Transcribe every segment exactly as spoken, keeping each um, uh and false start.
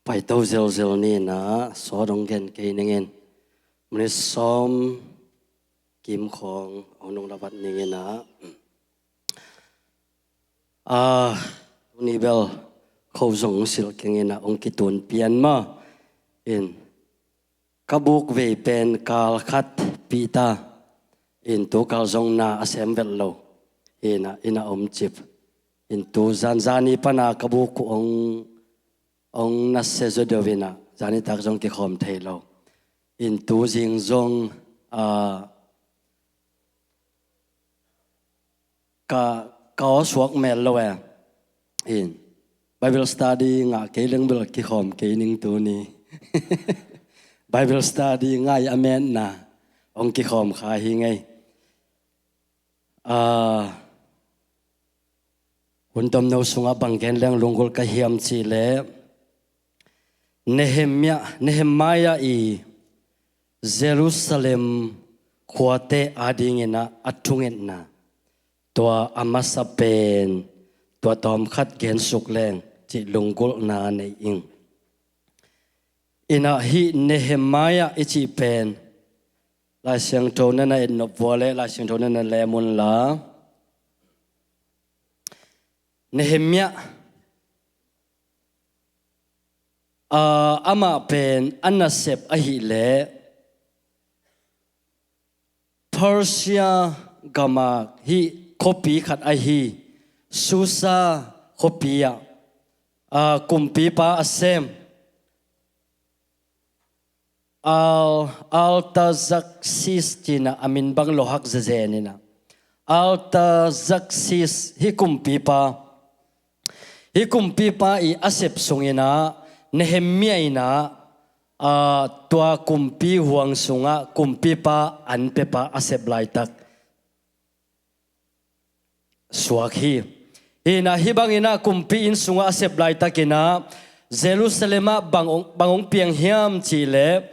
Paito zelzel ni in ah sawt hong gen kei ning in, minit sawm kim khawng hong nung lavat ning in ah, a, tuni bel kho zong hong silh keng in ah hong kitun pian mah in, ka buk vei pen kal khat pih ta in, tu kal zong na a sem vet lo in ah, inn ah om cip in, tu zanzani pana ka buk uh hong hong nasia zaw deuh in ah, zanitak zong kikhawm thei lo in, tu zing zong, a, ka, ka aw suak mel lo e in, Bible study ngah kei leng bel kikhawm kei ning tuni. Bible study ngai a metna hong kikhawm kha hi ngei. A, hun tomno sungah bang gen leng lunggulh ka hiam cih leh, Nehemiah, Nehemiah i Jerusalem khuate adingin ah a thungetna, tua a masa pen tua tawmkhat gensuk leng cih lunggulhna nei ing. In ah hih Nehemiah i cih pen Lai Siangtho na na etnop vua leh Lai Siangtho na na lem un la, Nehemiah, a, amah pen a nasep ahih leh Persia gam ah hih khuapi khat ahi Susa khuapi ah, a, kumpipa a sem Al-, Artaxerxes ci-in ah a min bang lo hak zezen in ah, Artaxerxes hih kumpipa, hih kumpipa i a sep sungin ah Nehemiah in ah, a, tua kumpi huang sungah kumpipa an piapa a sep laitak suak hi. Hi in ah hih bangin ah kumpi inn sungah a sep laitakin ah Jerusalem ah bang hong, bang hong piang hiam cih leh,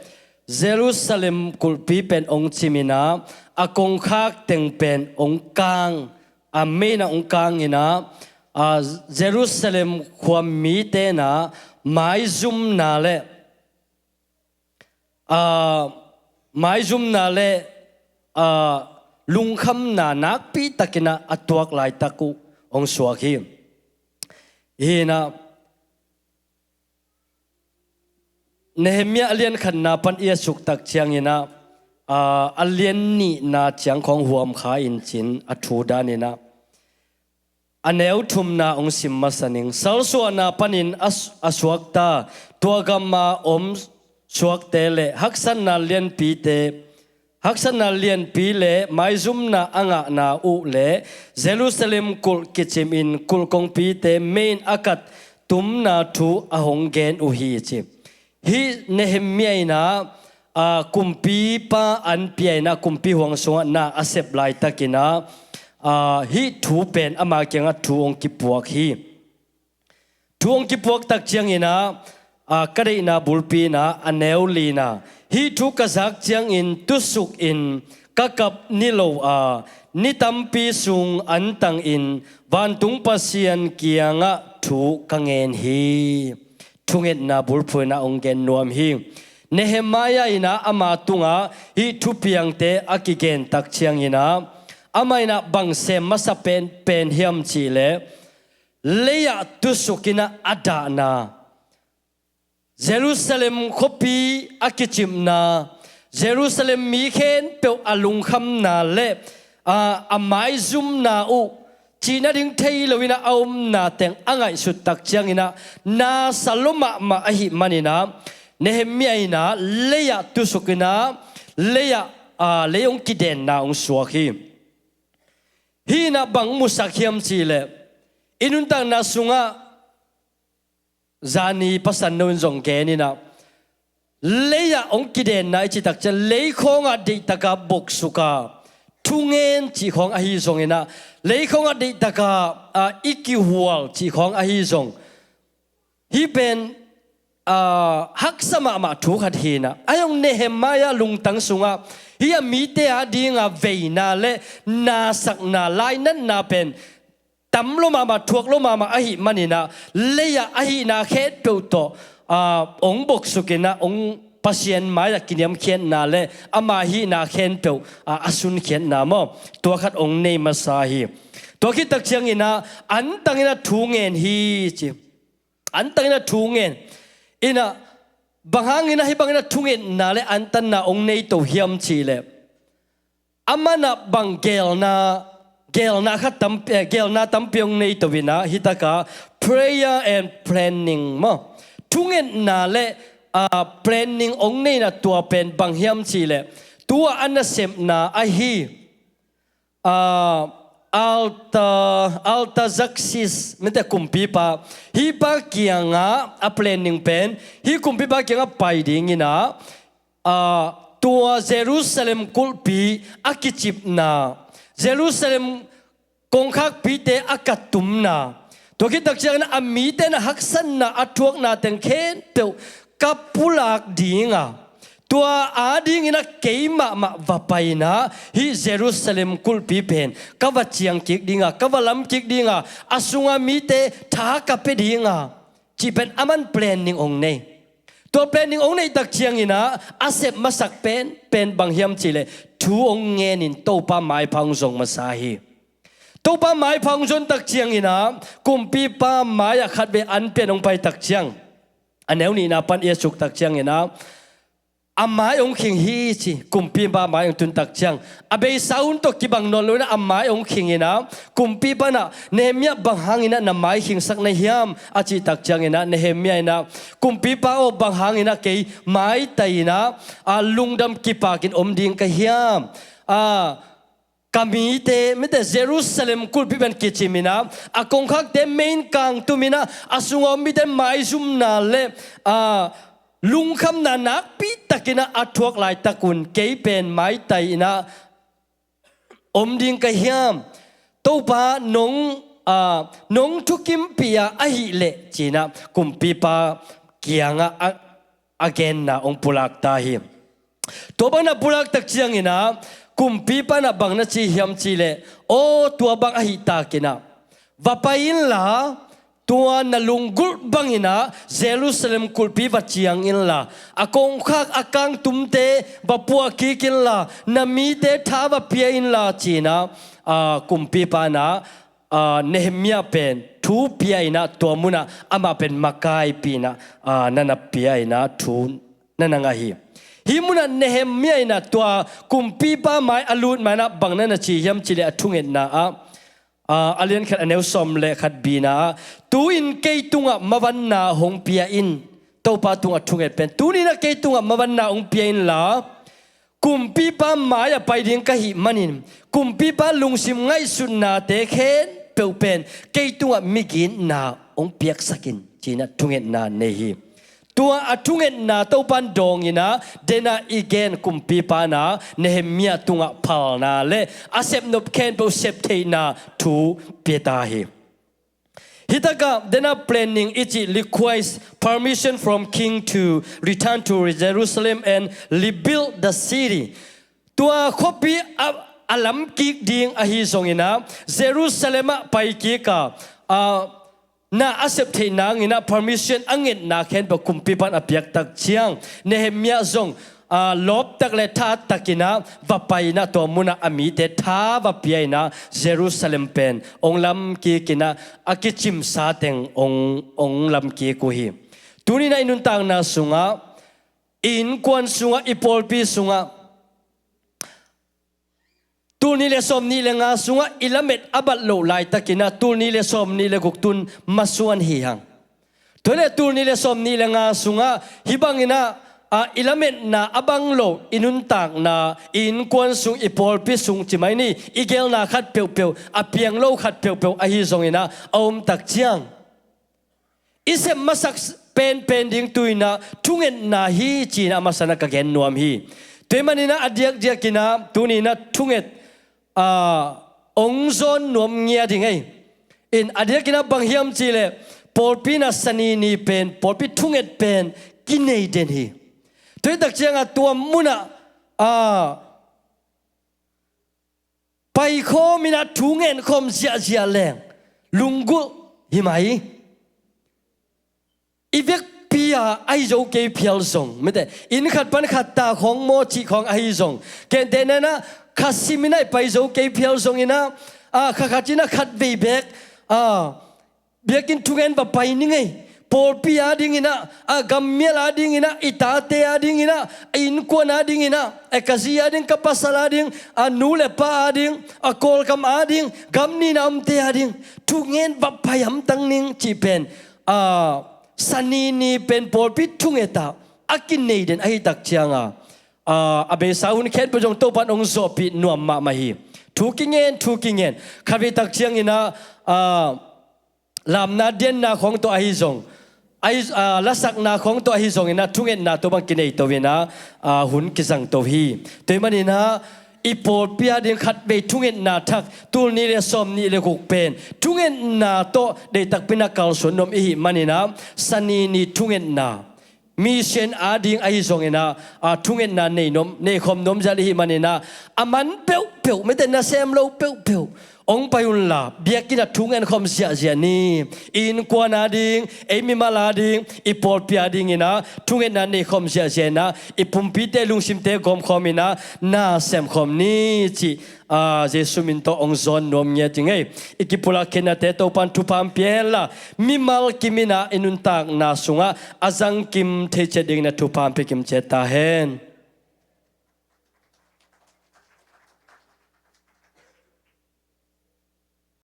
Jerusalem kulhpi pen hong cim in ah a kongkhak teng pen hong kang, a, mei in ah hong kang in ah, a, Jerusalem khua mite in ah maizumna leh, a, maizumna leh, a, lungkhamna nakpi takin ah a tuak laitak uh hong suak hi. Hi in ah Nehemiah a lian khatna pan i a suktak ciangin ah, a, a lian nihna ciang khawng huam kha in cin a thu dan in ah, a neu thumna hong sim masa ning. Salsuahna panin a s-, a suakta, tua gam a om suakte leh haksatna lianpite, haksatna lianpi leh maizumna a ngahna uh leh Jerusalem kulh kicim in kulh kongpite mei in a kat tumna thu a hong gen uh hi ci. Hih Nehemiah in ah, a, kumpipa an pia in ah kumpi huang sungah na a sep laitakin ah, a, hih thu pen ama kiangah thu hong kipuak hi. Thu hong kipuak tak ciangin ah, a, ka deihna bulpi in ah a neu lina, hih thu ka zak ciangin tusukin ka kap ni lo a, ni tampi sung an tangin vantung Pasian kiangah thu ka ngen hi. Thungetna bulphuh in ah hong gen nuam hi. Nehemiah in ah ama tungah hih thupiangte a kigen tak ciangin ah, amah in ah bang sem masa pen, pen hiam cih leh, lei-ah tusukin ah a dahna, Jerusalem khuapi a kicimna, Jerusalem mi khempeuh a lungkhamna leh, a, a maizumna uh, cihna ding thei lo in ah a omna teng a ngaihsut tak ciangin ah, na sa lua mahmah ahih manin ah, Nehemiah in ah lei-ah tusukin ah, lei-ah, a, lei hong kidenna hong suak hi. Hi in ah bang musak hiam cih leh, i nuntakna sungah, zani pasal no in zong gen in ah, lei-ah hong kidenna i cih tak ciang, lei khawngah deihtak a boksuk a, thungen cih khawng ahi zongin ah, lei khawngah deihtak a, a, i kihual cih khawng ahi zong, hih pen, a, haksa mahmah thu khat hi in ah, a, hong Nehemiah lungtang sungah, hih a mite ading a veina leh nasakna, lainatna pen tam lo mahmah, thuak lo mahmah ahih manin ah, lei-ah ahihna khempeuh tawh, aa, hong boksuk in ah, hong Pasian mai-ah kiniamkhiatna le ama hihna khempeuh, aa, a sunkhiatna maw, tua khat hong nei masa hi. Tua khit tak ciangin ah, antang in ah thu ngen hi ci. Antang in ah thu ngen in ah, bang hangin ah hih bangin ah thungetna le antanna hong nei to hiam cih leh, aman ah bang geelna, geelna khat tam, eh, geelna tampi hong nei to in ah, hih tak ah prayer and planning maw, thungetna le, ah, planning hong nei in ah, tua pen bang hiam cih leh, tua a nasepna ahi, ah, Arta-, Artaxerxes, mite kumpipa, hih pa kiangah a planning pen, hih kumpipa kiangah pai dingin ah, aa, tua Jerusalem kulhpi a kicipna, Jerusalem kongkhakpite a katumna, tua khit tak ciangin a mite na haksatna a thuakna teng khempeuh ka pulak ding a, tua adingin ah keimah mah va pai in ah, hih Jerusalem kulhpi pen ka va ciang kik ding a, ka va lam kik ding a, a sunga mite tha ka pia ding a, cih pen aman planning hong nei. Tua planning hong neih tak ciangin ah, a sep masak pen, pen bang hiam cih leh, thu hong ngenin Topa maipha hong zong masa hi. Topa maipha hong zon tak ciangin ah, kumpipa mai-ah khatvei an pia-in hong pai tak ciang, a neu nihna pan i a suk tak ciangin ah, a mai hong khing hi ci, kumpipa mai hong tun tak ciang, a beisa hun tawh kibang nawn lo in ah a mai hong khing in ah, kumpipa in ah, Nehemiah, bang hangin ah na mai khingsak na hiam, a cih tak ciangin ah, Nehemiah in ah, kumpipa aw, bang hangin ah kei maitai in ah, a, lungdam kipakin om ding ka hiam? A, ka mite, mite Jerusalem kulhpi pen kicim in ah, a kongkhakte mei in kangtum in ah, a sunga om mite maizumna le, a, lungkhamna nakpi takin ah a thuak laitak un, kei pen maitai in ah om ding ka hiam? Topa nong, a, nong thukimpih a ahih leh, ci-in ah kumpipa kiangah a, a genna hong pulak ta hi. Tua bang na pulak tak ciangin ah, kumpipa in ah bang na ci hiam cih leh, aw, tua bang ahih takin ah, va pai inla, tua na lunggulh bangin ah Jerusalem kulhpi va ciang inla, a kongkhak a kangtumte va puah kik inla, na mite tha va pia inla, ci-in ah, a, kumpipa in ah, a, Nehemiah pen thu pia in ah, tua munah amah pen makaipih in ah, a, na na pia in ah, thu na na ngah hi. Hih munah Nehemiah in ah tua kumpipa mai a lut ma-in ah bang na na ci hiam cih leh, a thungetna ah, a, a lian khat, a neu sawm le khat B-na ah, tu-in kei tungah mavanna hong pia in. Topa tungah thunget pen, tuni-in ah kei tungah mavanna hong pia inla, kumpipa mai-ah pai ding ka hih manin, kumpipa lungsim ngaihsutnate khempeuh pen kei tungah migitna hong piaksak in, ci-in ah thungetna nei hi. Tua a thungetna Topa in dawng in ah, den a i gen kumpipa in ah Nehemiah tungah phalna le a sepnop khempeuh septheihna thu pia ta hi. Hih takah, den a planning i cih, requires permission from king to return to Jerusalem and rebuild the city. Tua khuapi a, a lam kik ding ahi zongin ah, Jerusalem ah pai kik a, a, na a sep theih nangin ah permission a ngetna khempeuh kumpipa in a piak tak ciang, Nehemiah zong, aa, lawptak le thattakin ah va pai in ah, tua munah a mite tha va pia in ah, Jerusalem pen hong lam kik in ah, a kicimsa teng hong, hong lam kik uh hi. Tuni-in ah i nuntakna sungah, i innkuan sungah, i pawlpi sungah, tul nih le sawm nih le nga sungah i lamet a bat loh laitakin ah, tul nih le sawm nih le guk tun masuan hi hang. Tua leh tul nih le sawm nih le nga sungah hih bangin ah, a, i lametna a bang loh, i nuntakna, i innkuan sung, i pawlpi sung ci mai ni, i geelna khat peuhpeuh, a piang lo khat peuhpeuh ahi zongin ah, a om tak ciang, i sep masak penpen ding tu-in ah thungetna hi, ci-in ah a masa-in ah ka gen nuam hi. Tua ahih manin ah a diakdiakin ah tuni-in ah thunget, aa, hong zawn nuam ngiat ding hi. In a diakin ah bang hiam cih leh, pawlpi nasani ni pen, pawlpi thunget pen kinei den hi. Tua hi tak ciangah tua munah, aa, paikhawm in ah thu ngenkhawm ziahziah leng, lunggulh hi mai. I vekpi-a ahi zo kei phial zong, mite, inn khat pan khat ta khawng maw cih khawng ahi zong, kentehna-in ah kha simin ah i pai zo kei phial zongin ah, a, kha khat in ah khatvei beek, a, biakinn thungen va pai ni ngei. Pawlpi adingin ah, a, gammial adingin ah, i tate adingin ah, a, innkuan adingin ah, a, ka zi ading, ka pasal ading, a, nu le pa ading, a, Kawlgam ading, gam nihna omte ading thungen va pai hamtang ning cih pen, a, Sani ni pen pawlpi thungetna a kinei den ahi tak ciangin, a, a beisa hun khempeuh zong Topa'n hong zawhpih nuam mahmah hi. Thu kingen, thu kingen. Khatvei tak ciangin ah, a, lamna dianna khawng tawh ahi zong, ahi, a, lasakna khawng tawh ahi zongin ah thungetna tawh bang kinei to in ah, a, hun kizang to hi. Tua ahih manin ah i pawlpi ading khatvei thungetna thak, tul nih le sawmnih le guk pen thungetna tawh deihtakpi in ah kalsuan nuam i hih manin ah, Sani ni thungetna, mission ading ahi zongin ah, a, thungetna nei nuam, nei khawm nuam zel i hih manin ah, a man peuhpeuh, mite, nasem lo peuhpeuh hong pai unla, biakinn ah thungen khawm ziahziah ni. I innkuan ading, ei mimal ading, i pawlpi adingin ah thungetna nei khawm ziahziah in ah, i pumpite lungsimte gawm khawmin ah na sem khawm ni cih, a, Jesu min tawh hong zawn nuam ngiat ing ei. I kipulak khiatnate Topa'n thupha hong pia henla, mimal kimin ah i nuntakna sungah a zangkim thei ciat dingin ah thupha hong pia kim ciat ta hen.